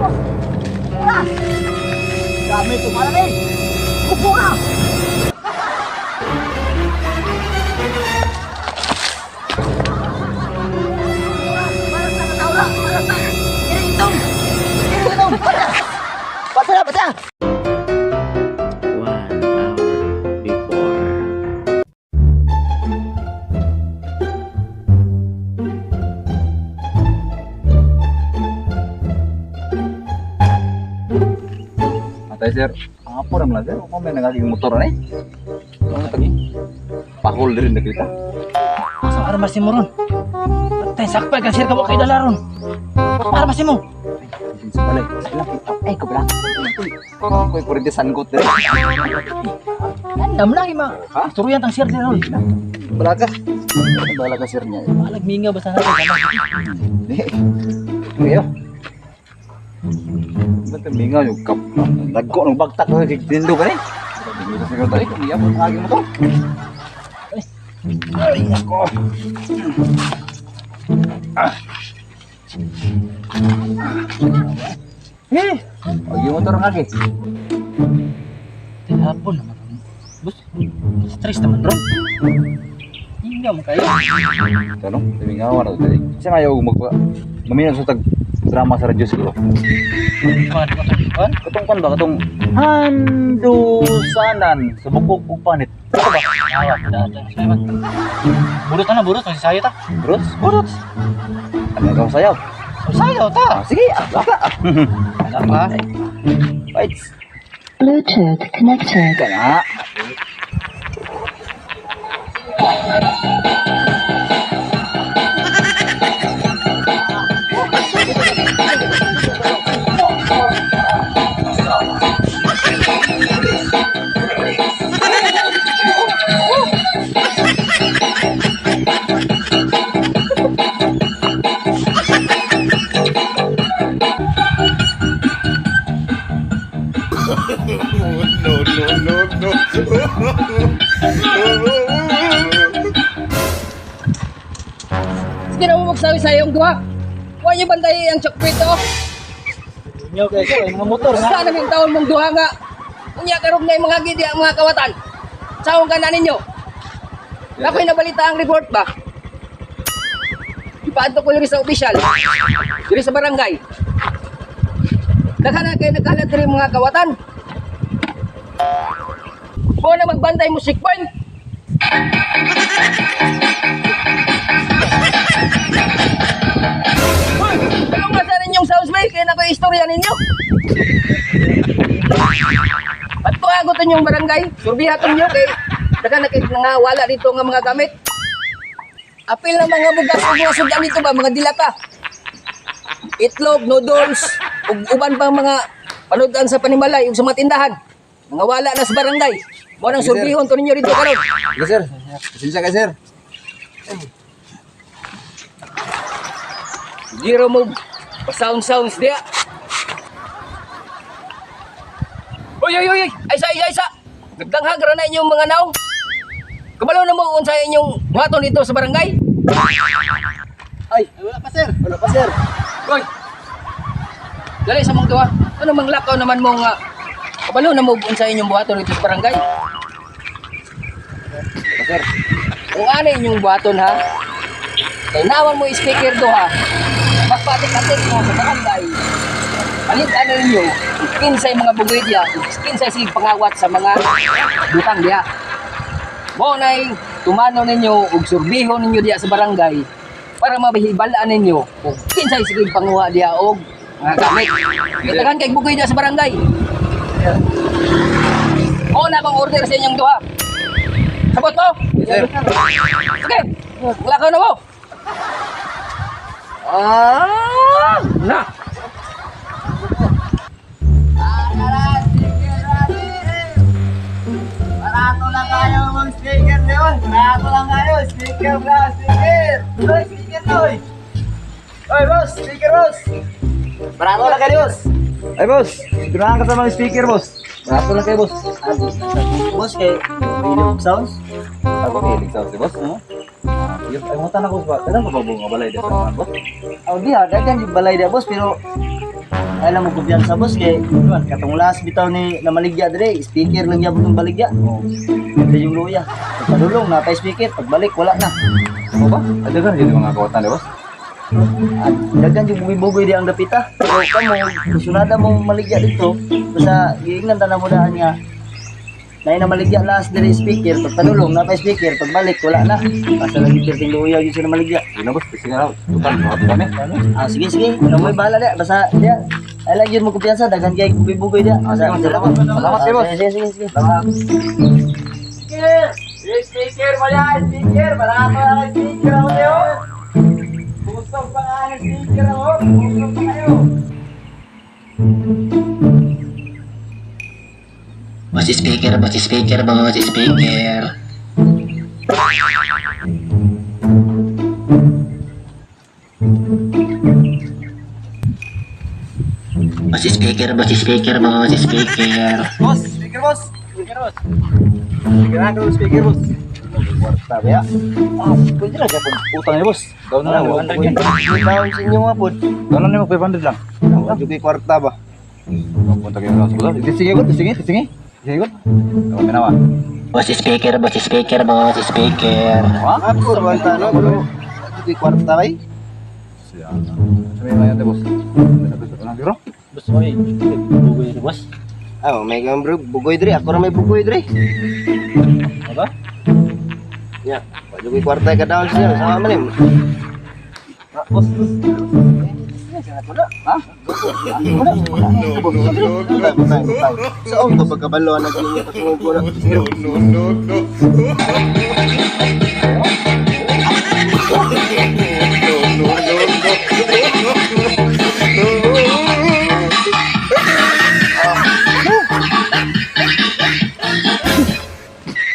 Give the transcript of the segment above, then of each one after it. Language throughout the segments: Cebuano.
Boss. Wala. Dami ito pala eh. Upo na. Bata, bata! 1 hour before. Atay sir, apa ram lang sir? Ako may nagaging motor na eh. Ano tagi? Pahol rin na kita. Asa armas mo ron? Patay, sakpay ka sir ka kay dala ron. Armas mo. Sa balay, sa lang kita. Ay, kabla. Koy kurinti sanggot dire. Andam lang ima. Ha? Turuyan tang sir diri ron. Bala ka. Bala ka sir niya. Malag minga basta natin. Di. Ngayo. Ba't ang mingaw yung kap? Nagko ng bagtak ko tindo ka ni. Hindi ka siguro tayo. Iya mo ang aging motor. Ay, ako. Eh, Aging motor ang agi. tinapon naman ron. Bus, stress naman ron. Inga mo kayo. Ano? Mingaw na tayo. Kasi ayaw magpa maminaw sa tag drama sa radyo siguro. Kuan? Katong kan ba katong handusanan sa bukog ug panit. Ano ba? Awa, data. Sayo man. Burot na burot, sayo ta. Bruce? Burot. Ano ka sayaw? Sayo ta. Ah, sige, ah, baka. Wala pa. Wait. Bluetooth connected. Kana. Sige na mo magsabi sa iyong duha. Huwag niyo bantay ang checkpoint to. Inyo kayo sir, mga motor nga. Sana may taon mong duha nga. Unya karog na yung mga gidi ang mga kawatan. Saong ka na ninyo. Ako'y nabalita ang report ba? Ipaadto ko diri sa opisyal. Diri sa barangay. Daghan na kayo nagkalat diri mga kawatan. Mo na magbantay mo checkpoint. Hoy, ano nga sa ninyong sounds bay? Kaya na ko istorya ninyo. At tuwago to inyong barangay, surbihaton nyo kay daghan na kay nangawala dito nga mga gamit. Apil ng mga bugas ug mga sudan dito ba, mga dilata. Itlog, noodles, ug uban pang mga panudan sa panimalay ug sa mga tindahan. Nangawala na sa barangay. Mo nang Sige, sir. surbihon to ninyo dito karon. Sige sir. Pasensya ka sir. Zero move. Sound sounds dia. Oy oy oy oy. Ay sa ay sa. Nagdanghag ra na inyong mga naong. Kabalo na mo unsa inyong buhaton dito sa barangay. Ay, wala pa sir. Wala pa sir. Oy. Dali sa mong duha. Ano mang lakaw naman mo nga kabalo na mo unsa inyong buhaton dito sa barangay? Pa sir. Kung ano inyong buhaton ha? Kay naman mo speaker do ha. Magpatik-atik mo sa barangay. Palit ano ninyo, kinsay mga bugoy diya, kinsay sig pangawat sa mga butang diya. Mo nay tumano ninyo ug surbihon ninyo diya sa barangay para mahibalaan ninyo kung kinsay sige panguha diya og mga gamit. Kay daghan kay bugoy diya sa barangay. Mo na akong order sa inyong duha. Sabot mo? Sir. Okay. Wala ka na mo. Ah, na. Barato lang kayo mga sticker yun. Barato lang kayo. Sticker ba? Sticker. Oy, sticker oy. Oy, boss. Sticker, boss. Barato lang kayo, boss. Ay boss, dunahan ka sa mga speaker boss. Barato lang kayo boss. Boss, kay William Sounds. Ako hilig sa boss. Yung ay mo tanak ko ba? Tanan ko ba bunga balay dito sa boss? Oh, di ah, daghan yung balay dia, boss, pero Alam mo kumpiyansa boss kay katong last bitaw ni namaligya dire, speaker lang gyapon tong baligya. Oh. Ganda yung luya. Pagpadulong na pa speaker, pagbalik wala na. Ano ba? Ada kan jadi mga kawatan boss. At daghan yung bugoy-bugoy di ang dapita. Pero kamo, kusunada mo maligya dito, basta giingnan tanan mo daan nga na na maligya last dire speaker, pagpadulong na pa speaker, pagbalik wala na. Basta lagi perting luya gyud siya na maligya. Yun na boss, kasi nga total mga kami. Ah, sige sige, ikaw mo'y bahala dia. Basta dia ay lang yun mo kumpiyansa, daghan kay bugoy-bugoy dia. Ah, sige, salamat. Salamat, Ah, boss. Sige, sige, sige. Salamat. Speaker! Speaker mo yan! Speaker! Barato na ang speaker ako sa'yo! Busog pa nga ang speaker ako! Busog pa kayo! Boss speaker, boss speaker, boss speaker. Boss speaker, boss speaker, boss speaker. Boss! Speaker boss! Speaker boss! Speaker na speaker boss! Kwarta ba ya? Ah, pwede na siya Utang ni boss. Daw na lang. Pwede baon sa inyo nga po. Daw na lang 500 lang. Wala yung kwarta ba? Punta kayo sa sulat. Sige ko, sige, sige. Sige ko. Daw minawa. Boss speaker, boss speaker, boss speaker. Ha? Ako, kwarta no? Pero, yung kwarta ba? Siya. Sabi mo yan, boss. Ano biro? Boss, oy, bugoy ni boss. Ah, may kang bro, bugoy dre. Ako ra may bugoy dre. Aba? Ya, wala yung kwarta ka down siya. Sama man eh. Boss, boss. Ha? Sa ko pagkabalo na ganyan pasunod ko na.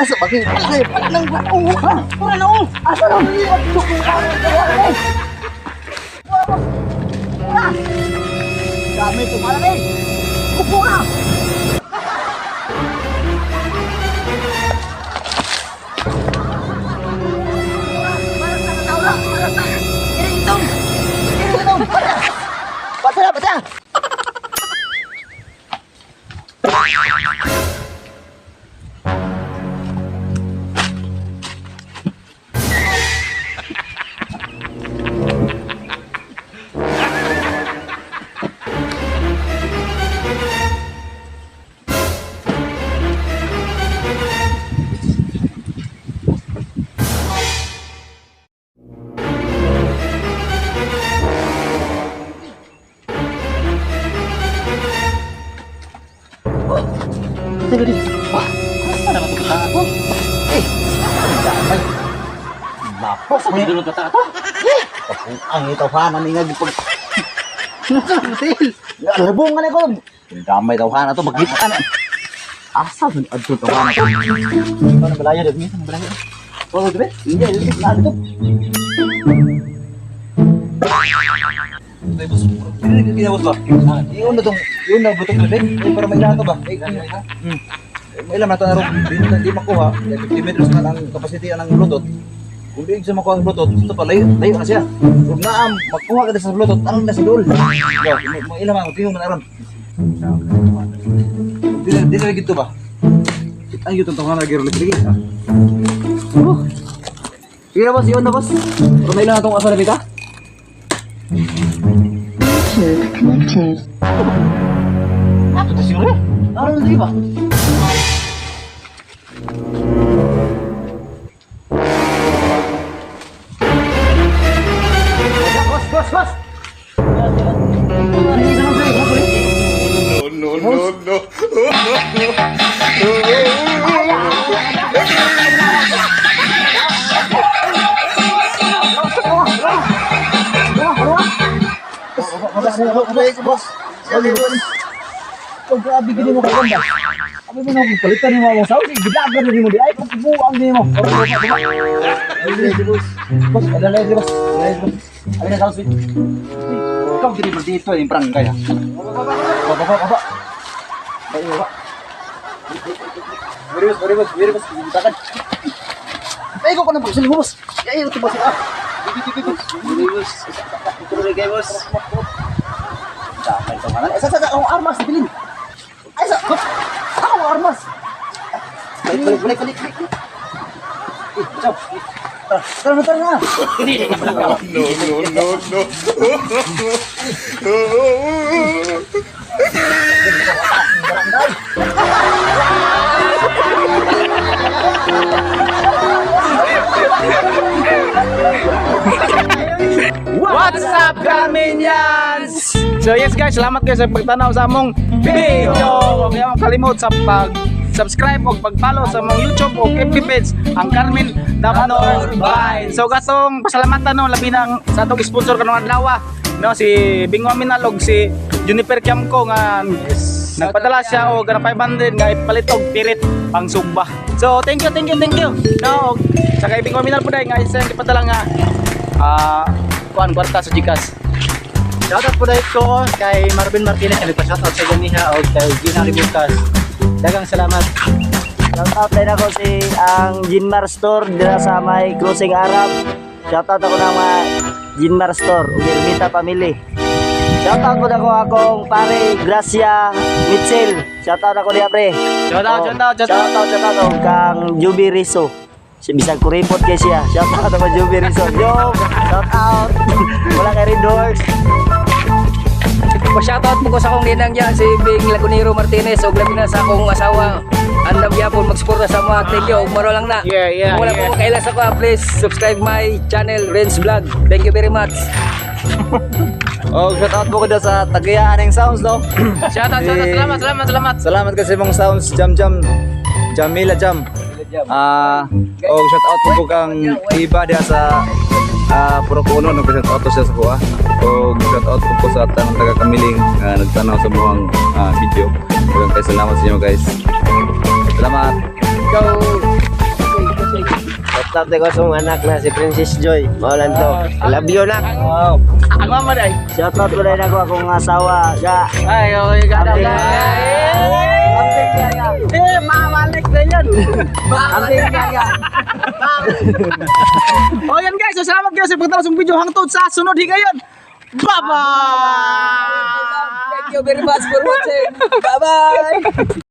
Asa ba kayo? Ay, nang ha? Ora na oh. Asa na? Dami to pala eh. Upo na. Bata na, bata! Boss, may dulog ka ta ato. Ang itawhanan ni nga gipag... Labong nga na ko. Damay tawhana to bagit ana. Asa man adto tawhana to? Ano balaya dito? Ano balaya? Oh, diba? Hindi, hindi. Nandito. Tay boss. Dili kina boss ba? Iyon na tong, iyon na butong dili. Eh para may to ba? Eh, May ilam na to na ron. Di makuha. Kaya 50 meters man ang capacity ang Bluetooth. Kung di siya makuha ang Bluetooth, ito pa layo, layo na siya. Kung naam, makuha ka sa Bluetooth, anong na sa dul? Mo ilam ang tingog man aron. Dili dili lagi to ba? Ay, yun tong lagi ron lagi. Ah. Oh. Sige na boss, yun na boss. Pero may ilan na tong asa na bita? Bluetooth connected. Ato to siguro. Ano na ba? Boss, boss, boss! No, no, no. Boss, boss, boss. Boss. Oh, grabe gini mo kaganda. Abi mo na kung palitan ni mo sa sige gidagan ni mo di ay pagbuang ni mo. Boss, boss, adala di boss. Adala boss. Abi na sa Ikaw gini mo dito yung prang kaya. Baba baba baba. Baba baba. Beri boss, beri boss, beri boss, gitakan. Ay, ko na boss, boss. Ay, ito boss. Ah. Dito, dito, dito. Boss. Ito rin kayo, boss. Sa ito man. Sa sa sa akong armas bilin. Ay sa akong armas. Balik, balik, balik, balik, balik. Eh, ciao. Tara, tara na, tara na. No, no, no, no. What's up, Carminians? So yes guys, salamat guys sa pagtanaw sa among video. Huwag kayong kalimot sa pag subscribe o pag-follow sa among YouTube o FB page ang Carmen Damanor Vine. So gatong pasalamatan no labi nang sa atong sponsor kanong adlaw no, si Bingo Minalog, si Juniper Kiamco nga nagpadala siya og 500 nga ipalit og pirit pang sugba. So thank you, thank you, thank you. No, og sa kay Bingo Minal po dai nga isang ipadala nga kuan kwarta sa GCash. Shoutout po dahil ko kay Marvin Martinez na nagpa-shoutout sa ganiha o kay Gina Ributas. Dagang salamat. Shoutout din ako si ang Jinmar Store dira sa may Cruising Arab. Shoutout ako ng mga Jinmar Store ug Ermita Family. Shoutout po ako akong pare Gracia Mitchell. Shoutout ako diha, pre. Shoutout, Oh, shoutout, shoutout. Shoutout, shoutout og kang Juby Rizzo. Si bisag kuripot kay siya. Shoutout ako Juby Rizzo. Yo, shoutout. Wala kay Red Horse. Pa-shoutout mo ko sa akong ninang diyan, si Bing Lagunero Martinez ug labi na sa akong asawa. Andam gyapon magsuporta sa mga. Thank you ug maro lang na. Yeah. Kung wala po kaila sa ko, please subscribe my channel Renz Vlog. Thank you very much. Oh, shout out po ko daw sa Tagayaan ng Sounds, no? Shoutout, shoutout. Eh, Salamat, salamat, salamat. Salamat kasi mong Sounds Jam Jam. Jamila Jam. Oh, shout out po ko kang iba diha sa Purok Uno, nag shout out to siya sa kuha. Og shout out po ko sa tanang taga Kamiling nga nagtanaw sa muhang video. Daghang kay salamat sa inyo, guys. Salamat. Go. Shoutout ko sa akong anak na si Princess Joy. Mao lang to. Love you na. Wow. Ang mama day. Shoutout ko din ako akong asawa. Ga. Ay, okay, ganda. Amping. Eh, mamalik na yan. Amping kaya. O yan guys, so salamat guys sa pagtanaw sa video hangtod sa sunod higayon. Bye-bye! Thank you very much for watching. Bye-bye.